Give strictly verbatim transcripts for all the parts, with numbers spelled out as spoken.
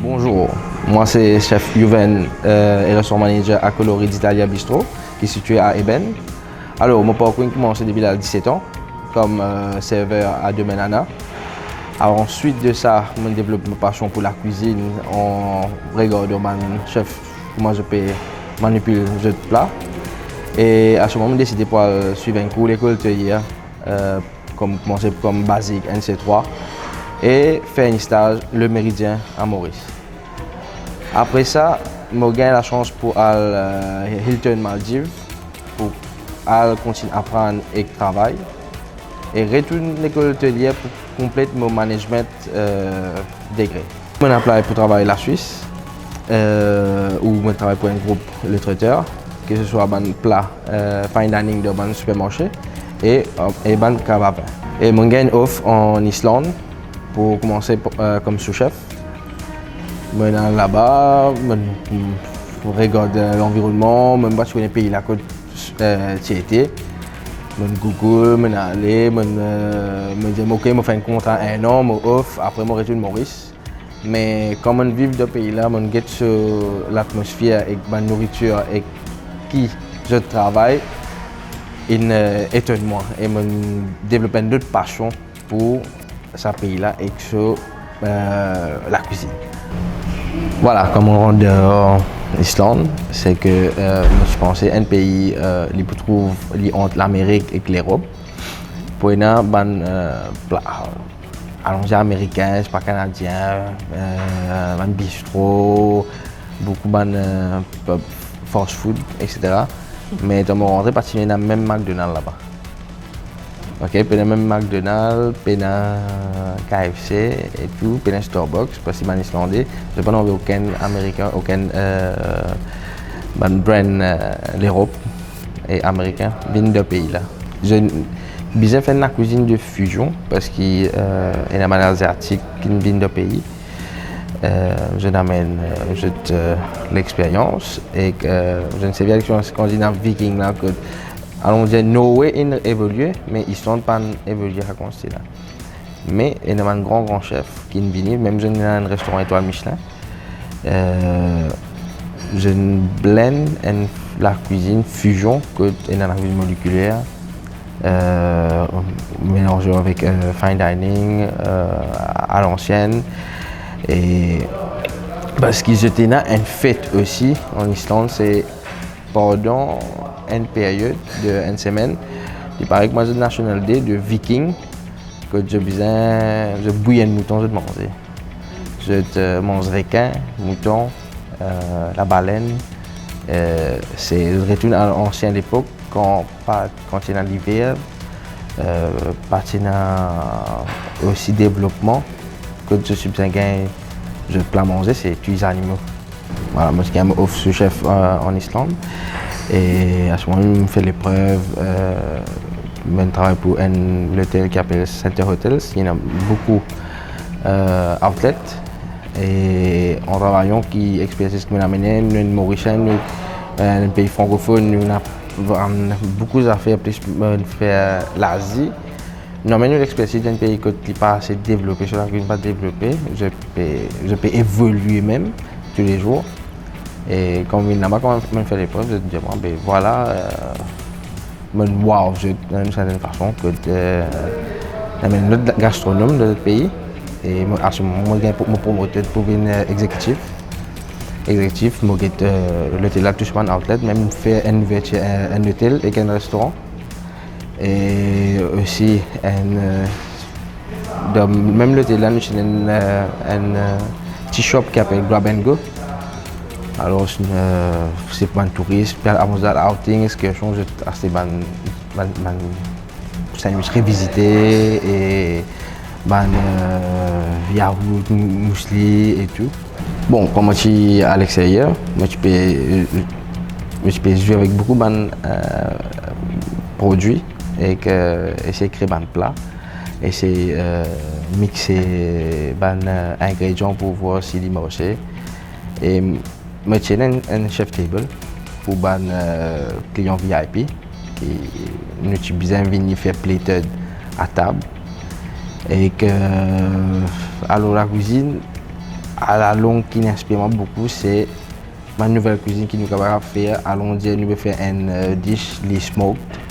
Bonjour, moi c'est chef Youven, euh, et restaurant manager à Colori d'Italia Bistro, qui est situé à Ébène. Alors, mon parcours a commencé depuis l'âge de dix-sept ans, comme euh, serveur à Domaine Anna. Alors, ensuite de ça, j'ai développé ma passion pour la cuisine en regardant mon chef, comment je peux manipuler le plat. Et à ce moment, j'ai décidé pour euh, suivre un cours d'école hôtelière, euh, comme, commencer comme basique, N C trois, et faire un stage le Méridien à Maurice. Après ça, j'ai eu la chance pour aller euh, Hilton Maldives, pour aller continuer à apprendre et travailler, et retourner à l'école hôtelière pour compléter mon management euh, degré. J'ai appelé pour travailler la Suisse, euh, où j'ai travaillé pour un groupe, Le Traiteur, que ce soit bann pla euh, fine dining dan bann supermarché et, euh, et bann kebab. Et j'ai eu une offre en Islande pour commencer euh, comme sous-chef. J'ai été là-bas, j'ai regardé l'environnement, j'ai pas connu le pays là, quand euh, tu étais. J'ai Google, j'ai allé, j'ai euh, j'ai dit ok, j'ai fait un contrat un an, j'ai offre, après j'ai retourné Maurice. Me kan mo viv dan pei la, mo get so latmosfer ek bann nouritir ek ki zot travay, inn, eh, etonn mwa e mo devlop enn lot pasion pou sa pei la ek so, eh, lakwizinn. Vwala, kan mo rant dan Island, se ke, eh, mo ti panse enn pei, eh, li pou trouv li ant Lamerik ek Lerop. Pou ena bann, eh, pla, alon dir amerikin, sepa kanadien, eh, bann bistro, boukou bann, eh, fast food, et cetera. Me kan mo rantre, pa ti ena mem McDonald laba. Ok, pena mem McDonald, pena K F C e tou, pena Starbucks, parski bann Islande, zot pa'nn anvi okenn Amerikin, okenn, eh, bann brand, eh, Lerop e Amerikin vinn dan pei la. Zot bizin fer enn lakwizinn de fizion, parski, eh, ena bann Aziatik ki vinn dan pei. Eh, zot amenn, eh, zot, eh, lexperyans e, eh, zot servi a lexperyans skandinav viking la, kot, alon dir, Norway inn evolie, me Island pa'nn evolie sa kantite la. Me ena bann gran, gran sef ki inn vini, mem zot ena enn restoran etwal Michelin. Eh, zot inn blend enn lakwizinn fizion, kot ena lakwizinn molekiler, eh, melanze avek, eh, fine dining, eh, a lansienn. E parski zot ena enn fet osi an Island, se pandan enn peryod de enn semenn, li pare kouma zot National Day de Viking, kot zot bizin, zot bouy enn mouton, zot manze. Zot, eh, manz rekin, mouton, eh, labalenn, eh, se retourn a ansien lepok, kan pa, kan ti ena liver, eh, pa ti ena osi devlopman, kot zot ti bizin gagn zot pla manze, se touy zanimo. Vwala, mo ti gagn mo of sous-chef, eh, an Island. E a se moman, mo fer leprev, eh, mo travay pou enn lotel ki apel Center Hotels. Li ena boukou, eh, outlet. E an travay ki expertiz ki mo amenn, nou enn Morisien, nou, eh, enn pei frankofon, nou ena, ena boukou zafer, plis, eh, fer Lazi. Normalman, nou lexpertiz dan enn pei kot li pa ase devlope, so lakwizinn pa devlope, zot pe, zot pe evolie mem toulezour. E kan mo vinn laba, kan mo fer leprev, zot dir mwa, be vwala, eh, mo, waw, zot, dan enn sertenn fason, kot, eh, ena enn lot gastronom dan lot pei. E mo, a se moman, mo gagn mo promote pou vinn, eh, egzekitif. Egzekitif, mo get, eh, lotel la, tou bann outlet, mem fer enn louvertir, eh, enn lotel ek enn restoran. E osi enn, eh, dan mem lotel la, nou ti ena enn, eh, enn, eh, ti shop ki apel Grab and Go. Alor, eh, se pou bann touris, pou al Amazon, outing, ekskersion, zot aste bann, bann, bann sandwich revizite e bann, eh, yaourt, mou-, mousli e tou. Bon, kan mo ti a lexteryer, mo ti pe, mo ti pe zwe avek boukou bann, eh, prodwi ek, eh, esey kree bann pla, esey, eh, mixe bann, eh, ingredian pou vwar si li marse. E mo ti ena enn, enn chef table pou bann, eh, klian V I P, ki nou ti bizin vini fer plated a tab. Ek, eh, alor lakwizinn, Alalong ki inspir mwa boukou, se bann nouvel kwizinn ki nou kapav fer. Alon dir nou pe fer enn, eh, dish, li smoked.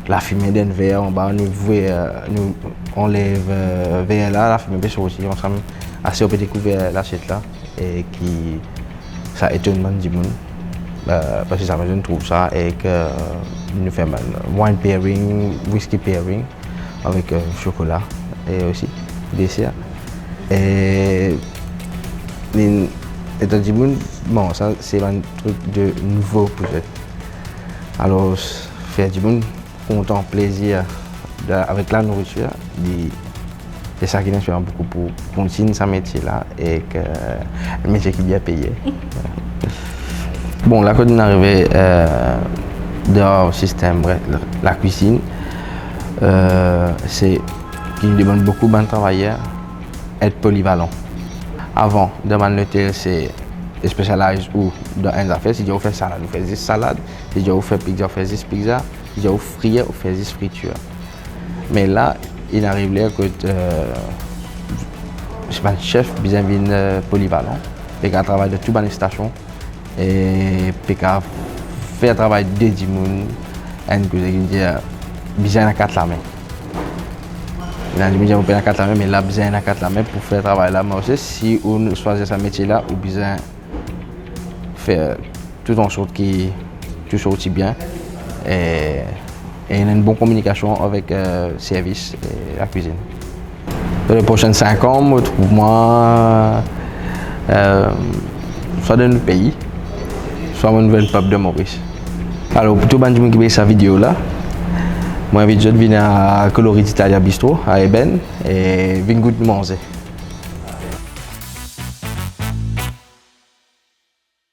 Lafime dan enn ver anba, nou voye, eh, nou anlev, eh, ver la, lafime pe sorti, ansam ase ou pe dekouver lasiet la, e ki sa etonn bann dimoun, eh, parski zame zot trouv sa, e ki nou fer bann wine pairing, whisky pairing avek, eh, sokola, e osi deser. E li, letan dimoun manz sa, se bann trik de nouvo pou zot. Alor, fer dimoun kontan, plezir dan, avek la nouritir, li, se sa ki inspir mwa boukou pou kontign sa metie la, e ki metie ki bien peye. Bon, la kot nou arive, eh, dan sistem re-, lakwizinn, eh, se ki nou demann boukou bann travayer et polivalan. Avan, dan bann lotel, se specialize ou dan enn zafer, si dir ou fer salad, ou fer zis salad, si dir ou fer pizza, ou fer zis pizza, si dir ou frir, ou fer zis fritir. Me la, inn ariv ler kot, eh, bann sef bizin vinn, eh, polivalan, pe kapav travay dan tou bann stasion, e pe kapav fer travay de dimoun, enn koze ki dir bizin ena kat lame. Ena dimoun dir mo pena kat lame, me la bizin ena kat lame pou fer travay la marse. Si ou swazir sa metie la, ou bizin fer tou ansort ki tou sorti bien, e, e ena enn bon kominikasion avek, eh, servis e lakwizinn. Dan le prosin sink an, mo trouv mwa, eh, swa dan nou pei, swa mo nouvel pub de Moris. Alor, pou tou bann dimoun ki pe gete sa video la, mo invit zot vinn a Colori d'Italia Bistro, a Eben, e vinn gout nou manze.